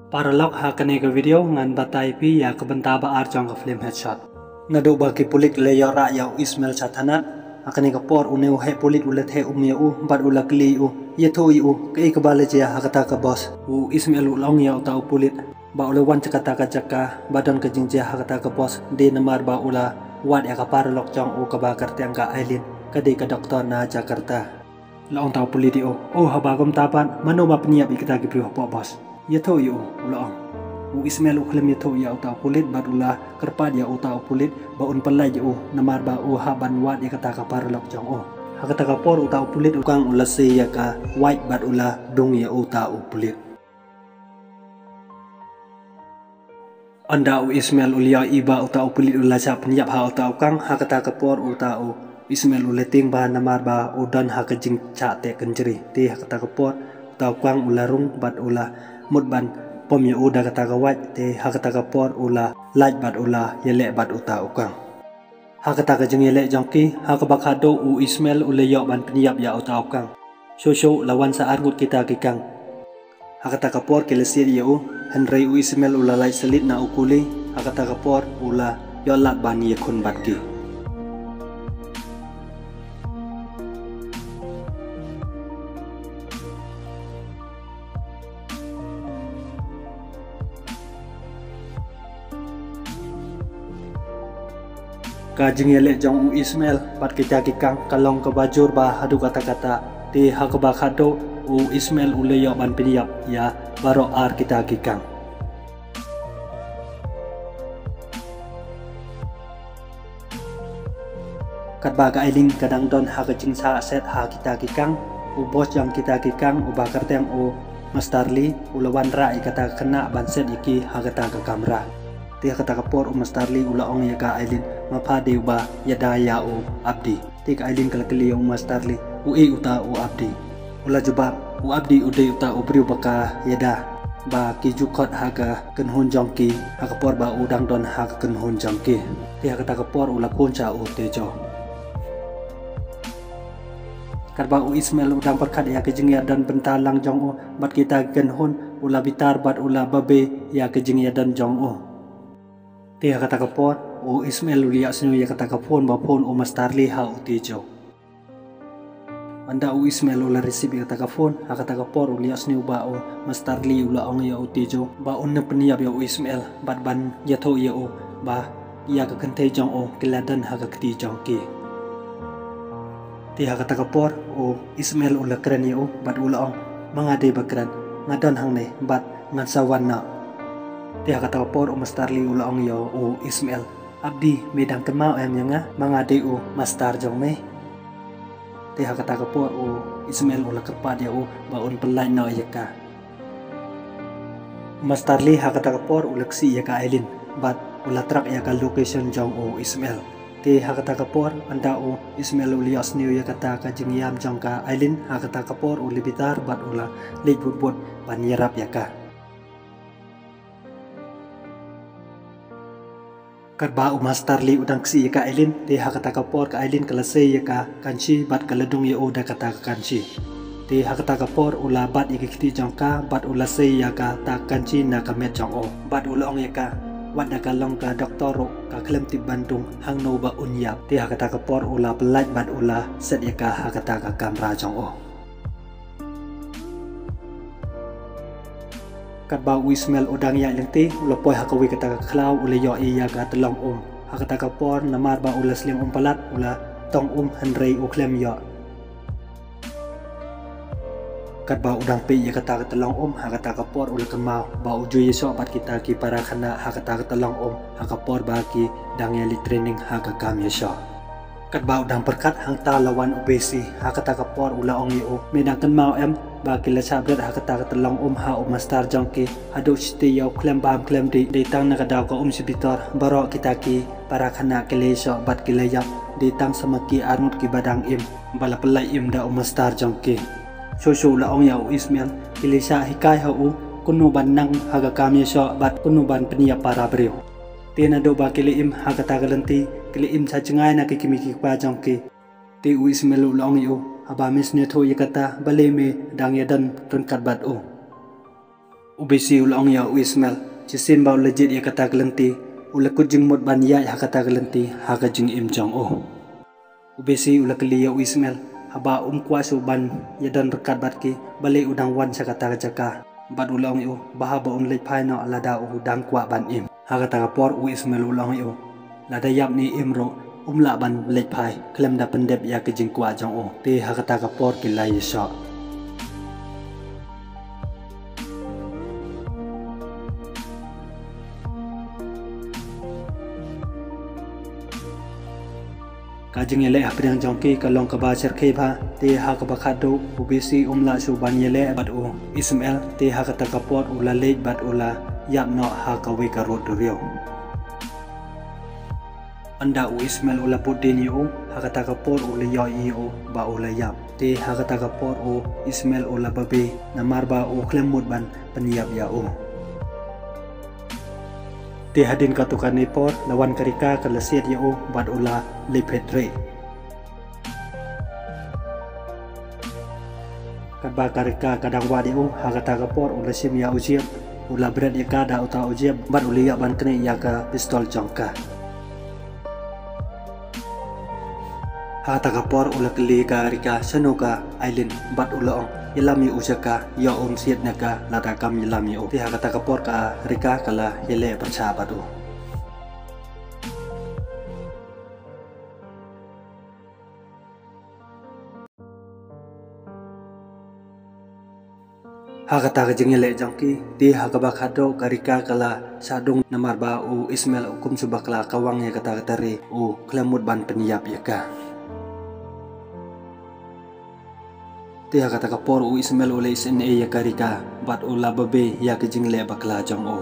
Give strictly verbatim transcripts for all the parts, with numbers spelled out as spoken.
Paralok, ha kane ka video ngan batai phi ïa ka bynta ba ar jong ka film Headshot. Naduh ba ki pulit la ïoh rah ïa u Ismail sha thana, ha kane ka por une u heh pulit u la theh um ïa u bad u la kylli ïa u, ïathuh ïa u kaei kaba la jia ha kata ka bos. U Ismail u la ong ïa uta u pulit ba u la wan sha kata ka jaka ba don ka jingjia ha kata ka bos dei namar ba u la wad ïa ka paralok jong u kaba kyrteng ka Aileen, ka dei ka doktor na Jakarta. La ong uta u pulit ïa u, oh, haba kumta pat mano ba pynïap ïa kita ki briew hapoh bos? Ïathuh ïa u, u la ong. U Ismail u khlem ïathuh ïa uta u pulit bad u la kyrpad ïa uta u pulit ba un pyllait ïa u namar ba u hap ban wad ïa kata ka paralok jong u. Ha kata ka por uta u pulit u kang u la sei ïa ka wait bad u la dung ïa uta u pulit. Ynda u Ismail u la ïohi ba uta u pulit u la shah pynïap ha uta u kang, ha kata ka por uta u Ismail u la tieng bha namar ba u don ha ka jingshah teh kynjri. Te ha kata ka por uta u kang u la rung bad u la mut ban pom ïa u da kata ka wait. Te ha kata ka por u la lait bad u la ïaleh bad uta u kang. Ha kata ka jingïaleh jong ki, ha kaba khadduh u Ismail u la ïoh ban pynïap ïa uta u kang. Shuh shuh la wan sa arngut kita ki kang. Ha kata ka por ki la siat ïa u, hynrei u Ismail u la lait syllit na u kuli. Ha kata ka por u la ïoh lad ban ïakhun bad ki. Ka jingïaleh jong u Ismail bad kita ki kang ka long kaba jur bha haduh katta katta. Te ha kaba khadduh u Ismail u la ïoh ban pynïap ïa baroh ar kita ki kang. Katba ka Aileen ka dang don ha ka jingshah set ha kita ki kang, u bos jong kita ki kang uba kyrteng u Master Lee u la wanrah ïa kata ka khynnah ban set ïa ki ha kata ka kamra. Te ha kata ka por u Master Lee u la ong ïa ka Aileen, ma pha dei uba ïada ïa u Abdi. Te ka Aileen ka la kylli ïa u Master Lee, uei uta u Abdi? U la jubab, u Abdi u dei uta u briew ba ka ïada ba ki ju khot ha ka kynhun jong ki ha ka por ba u dang don ha ka kynhun jong ki. Te ha kata ka por u la khun sha u Tejo. Katba u Ismail u dang pyrkhat ïa ka jingïadon bynta lang jong u bad kita ki kynhun, u la bitar bad u la babe ïa ka jingïadon jong u. Te ha kata ka por u Ismail u la ïohsngew ïa kata ka phone ba phone u Master Lee ha u Tejo. Ynda u Ismail u la receive ïa kata ka phone, ha kata ka por u la ïohsngew ba u Master Lee u la ong ïa u Tejo ba un pynïap ïa u Ismail bad ban ïathuh ïa u ba ïa ka kynthei jong u ki la don ha ka kti jong ki. Te ha kata ka por u Ismail u la kren ïa u bad u la ong, ma nga dei ba kren, nga don hangne bad ngan sa wan noh. Te ha kata ka por u Master Lee u la ong ïa u Ismail, Abdi, me dang kynmaw em ïa nga, ma nga dei u master jong me? Te ha kata ka por u Ismail u la kyrpad ïa u ba un pyllait noh ïa ka. Master Lee ha kata ka por u la ksih ïa ka Aileen bad u la track ïa ka location jong u Ismail. Te ha kata ka por ynda u Ismail u la ïohsngew ïa kata ka jingïam jong ka Aileen, ha kata ka por u la bitar bad u la leit bud bud ban ïarap ïa ka. Katba u Master Lee u dang ksih ïa ka Aileen, te ha kata ka por ka Aileen ka la sei ïa ka kanchi bad ka la dung ïa u da kata ka kanchi. Te ha kata ka por u la bat ïa ki kti jong ka bad u la sei ïa kata ka kanchi na ka met jong u bad u la ong ïa ka, wat da ka long ka doktor ruh ka khlem tip ban dung hangno ba un ïap. Te ha kata ka por u la pyllait bad u la set ïa ka ha kata ka kamra jong u. Katba u Ismail u dang ïaid lynti, u la poi ha kawei kata ka khlaw, u la ïohi ïa ka tyllong um. Ha kata ka por namar ba u la sliang um palat, u la tong um hynrei u khlem ïoh. Katba u dang peit ïa kata ka tyllong um, ha kata ka por u la kynmaw ba u ju ïasoh bad kita ki para khynnah ha kata ka tyllong um ha ka por ba ki dang ïaleit training ha ka kam ïasoh. Katba u dang pyrkhat hangta la wan u Besi, ha kata ka por u la ong ïa u, me dang kynmaw em ba ki la shah bret ha kata ka tyllong um ha u master jong ki? Haduh shiti ïa u khlem bam khlem dih, dei tang na ka daw ka um shi bitor baroh kita ki para khynnah ki la ïasoh bad ki la ïap, dei tang sa ma ki arngut kiba dang im ba la pyllait im da u master jong ki. Shuh shuh u la ong ïa u Ismail, ki la shah hikai ha u kumno ban nang ha ka kam ïasoh bad kumno ban pynïap para briew. Te naduh ba ki la im ha kata ka lynti, ki la im sha jngai na ki kmie ki kpa jong ki. Te u Ismail u la ong ïa u, haba me sngewthuh ïa kata, balei me dang ïadon ryngkat bad u? U Besi u la ong ïa u Ismael, shisien ba u la jied ïa kata ka lynti, u la kut jingmut ban ïaid ha kata ka lynti ha ka jingim jong u. U Besi u la kylli ïa u Ismael, haba um kwah shuh ban ïadon ryngkat bad ki, balei u dang wan sha kata ka jaka. Bad u la ong ïa u, ba haba un leit phai noh lada u dang kwah ban im. Ha kata ka por u Ismael u la ong ïa u, lada ïap ne im ruh, um lah ban leit phai khlem da pyndep ïa ka jingkwah jong u. Te ha kata ka por ki la ïashoh. Ka jingïaleh hapdeng jong ki ka long kaba shyrkhei bha, te ha kaba khatduh u Besi um lah shuh ban ïaleh bad u Ismael, te ha kata ka por u la leit bad u la ïap noh ha kawei ka rud duriaw. Ynda u Ismael u la bud dien ïa u, ha kata ka por u la ïohi ïa u ba u la ïap. Te ha kata ka por u Ismael u la babe namar ba u khlem mut ban pynïap ïa u. Te hadien katto katne por la wan ka Rika ka la siat ïa u bad u la leit phet rieh. Katba ka Rika ka dang wad ïa u, ha kata ka por u la shim ïa u jiep, u la bret ïa ka da uta u jiep bad u la ïoh ban knieh ïa ka pistol jong ka. Ha kata ka por u la kylli ka Rika shano ka Aileen bad u la ong, ïalam ïa u sha ka, ïoh um siat na ka lada kam ïalam ïa u. Te ha kata ka por ka Rika ka la ïaleh pyrshah bad u. Ha kata ka jingïaleh jong ki, te ha kaba khatduh ka Rika ka la shah dung namar ba u Ismael u kum shu bakla ka wang ïa kata ka tari, u khlem mut ban pynïap ïa ka. Te ha kata ka por u Ismael u la isynei ïa ka Rika bad u la babe ïa ka jingleh bakla jong u.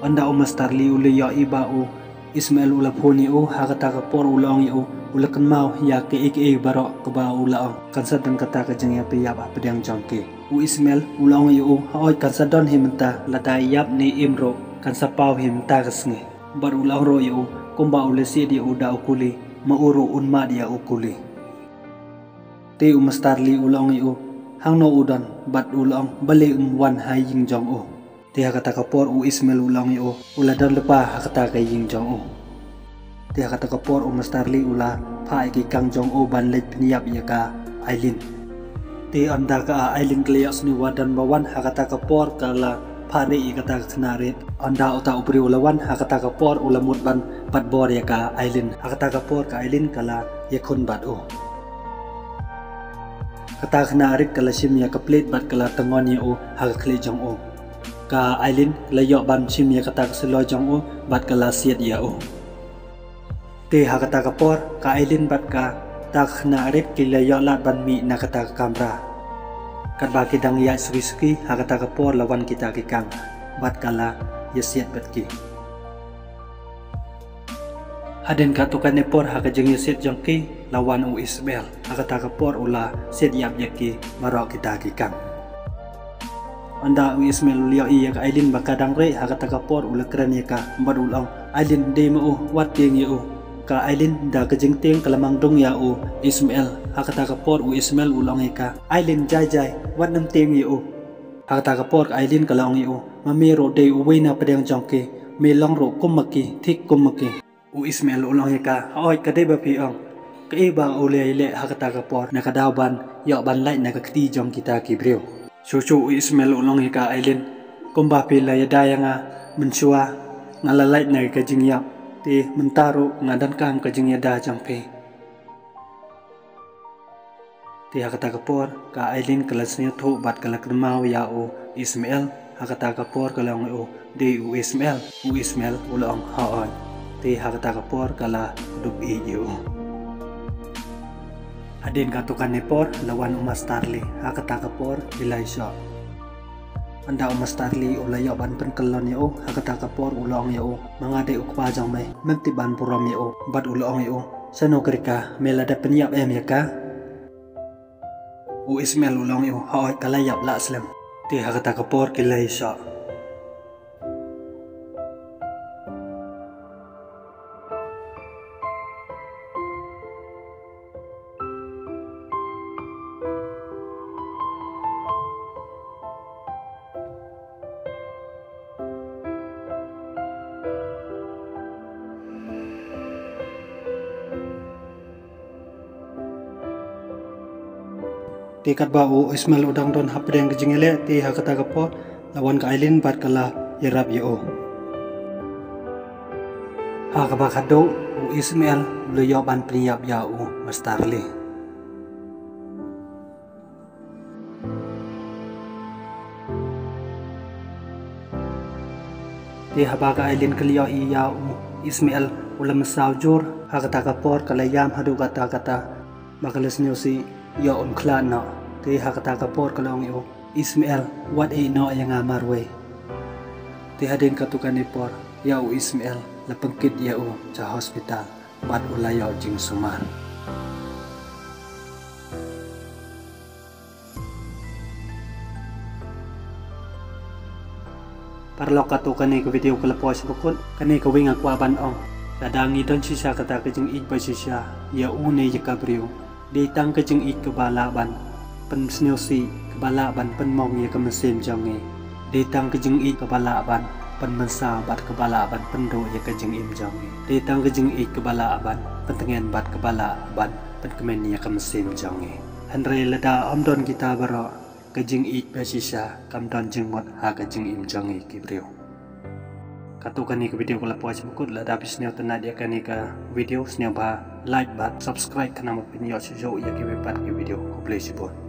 Ynda u Master Lee u la ïohi ba u Ismael u la phone ïa u, ha kata ka por u la ong ïa u, u la kynmaw ïa kaei kaei baroh kaba u la ong. Kan sa don kata ka jingïapeit ïap hapdeng jong ki. U Ismael u la ong ïa u, haoid kan sa don hi mynta, lada ïap ne im ruh kan sa paw hi mynta ka sngi. Bad u la ong ruh ïa u, kumba u la siat ïa u da u kuli, ma u ruh un mad ïa u kuli. Te u Master Lee u la ong ïa u, hangno u don, bad u la ong balei um wan ha ïing jong u. Te ha kata ka por u Ismael u la ong ïa u, u la don lypa ha kata ka ïing jong u. Te ha kata ka por u Master Lee u la phah ïa ki kang jong u ban leit pynïap ïa ka Aileen. Te ynda ka Aileen ka la ïohsngew ba don ba wan, ha kata ka por ka la phah rieh ïa kata ka khynnah rit. Ynda uta u briew u la wan, ha kata ka por u la mut ban bat bor ïa ka Aileen. Ha kata ka por ka Aileen ka la ïakhun bad u. Kata ka khynnah rit ka la shim ïa ka plate bad ka la tyngon ïa u ha ka khlieh jong u. Ka Aileen ka la ïoh ban shim ïa kata ka suloi jong u bad ka la siat ïa u. Te ha kata ka por ka Aileen bad kata ka khynnah rit ki la ïoh lad ban mih na kata ka kamra. Katba ki dang ïaid suki suki, ha kata ka por la wan kita ki kang bad ka la ïasiat bad ki. Hadien katto katne por ha ka jingïasiat jong ki la wan u Ismael. Ha kata ka por u la siat ïap ïa ki baroh kita ki kang. Ynda u Ismael u la ïohi ïa ka Aileen ba ka dang rieh, ha kata ka por u la kren ïa ka bad u la ong, Aileen, dei ma u, wat tieng ïa u. Ka Aileen da ka jingtieng ka la mang dung ïa u Ismael. Ha kata ka por u Ismael u la ong ïa ka, Aileen, jai jai, wat nym tieng ïa u. Ha kata ka por ka Aileen ka la ong ïa u, ma me ruh dei uwei na pdeng jong ki, me long ruh kum ma ki, thik kum ma ki. U Ismael u la ong ïa ka, haoid, ka dei ba phi ong. Kaei ba u la ïaleh ha kata ka por, na ka daw ban ïoh ban lait na ka kti jong kita ki briew. Shuh shuh u Ismael u la ong ïa ka Aileen, kumba phi la ïada ïa nga mynshuwa, nga la lait na ka jingïap. Te mynta ruh nga donkam ka jingïada jong phi. Te ha kata ka por ka Aileen ka la sngewthuh bad ka la kynmaw ïa u Ismael. Ha kata ka por ka la ong ïa u, dei u Ismael. U Ismael u la ong, haoid. Te ha kata ka por ka la dup ïeit ïa u. Hadien katto katne por la wan u Master Lee. Ha kata ka por ki la ïashoh. Ynda u Master Lee u la ïoh ban pynkyllon ïa u, ha kata ka por u la ong ïa u, ma nga dei u kpa jong me, mem tip ban burom ïa u. Bad u la ong ïa u, shano ka Rika, me la dep pynïap em ïa ka? U Ismael u la ong ïa u, hooid ka la ïap lah slem. Te ha kata ka por ki la ïashah. Te katba u Ismael u dang don hapdeng ka jingïaleh, te ha kata ka por la wan ka Aileen bad ka la ïarap ïa u. Ha kaba khadduh u Ismael u la ïoh ban pynïap ïa u Mister Lee. Te haba ka Aileen ka la ïohi ïa u Ismael u la mynsaw jur, ha kata ka por ka la ïam haduh katta katta ba ka la sngewsih ïoh un khlad noh. Te ha kata ka por ka la ong ïa u Ismael, wat ïeh noh ïa nga marwei. Te hadien katto katne por ïa u Ismael la pynkit ïa u sha hospital bad u la ïoh jingsumar. Paralok, katto kane ka video ka la poi sha ba kut. Kane kawei nga kwah ban ong, lada ngi don shisha kata ka jingïeit ba shisha ïa une ïa ka briew, dei tang ka jingïeit kaba lah ban pynsngewsih, kaba lah ban pynmong ïa ka mynsiem jong ngi. Dei tang ka jingïeit kaba lah ban pynmynsaw bad kaba lah ban pynduh ïa ka jingim jong ngi. Dei tang ka jingïeit kaba lah ban pyntngen bad kaba lah ban pynkmen ïa ka mynsiem jong ngi. Hynrei lada ym don kita baroh, ka jingïeit ba shisha kam don jingmut ha ka jingim jong ngi ki briew. Katto kane ka video ka la poi sha ba kut. Lada phi sngewtynnad ïa kane ka video, sngewbha like bad subscribe khnang ba phin ïoh shuh shuh ïa kiwei pat ki video. Khublei shibun.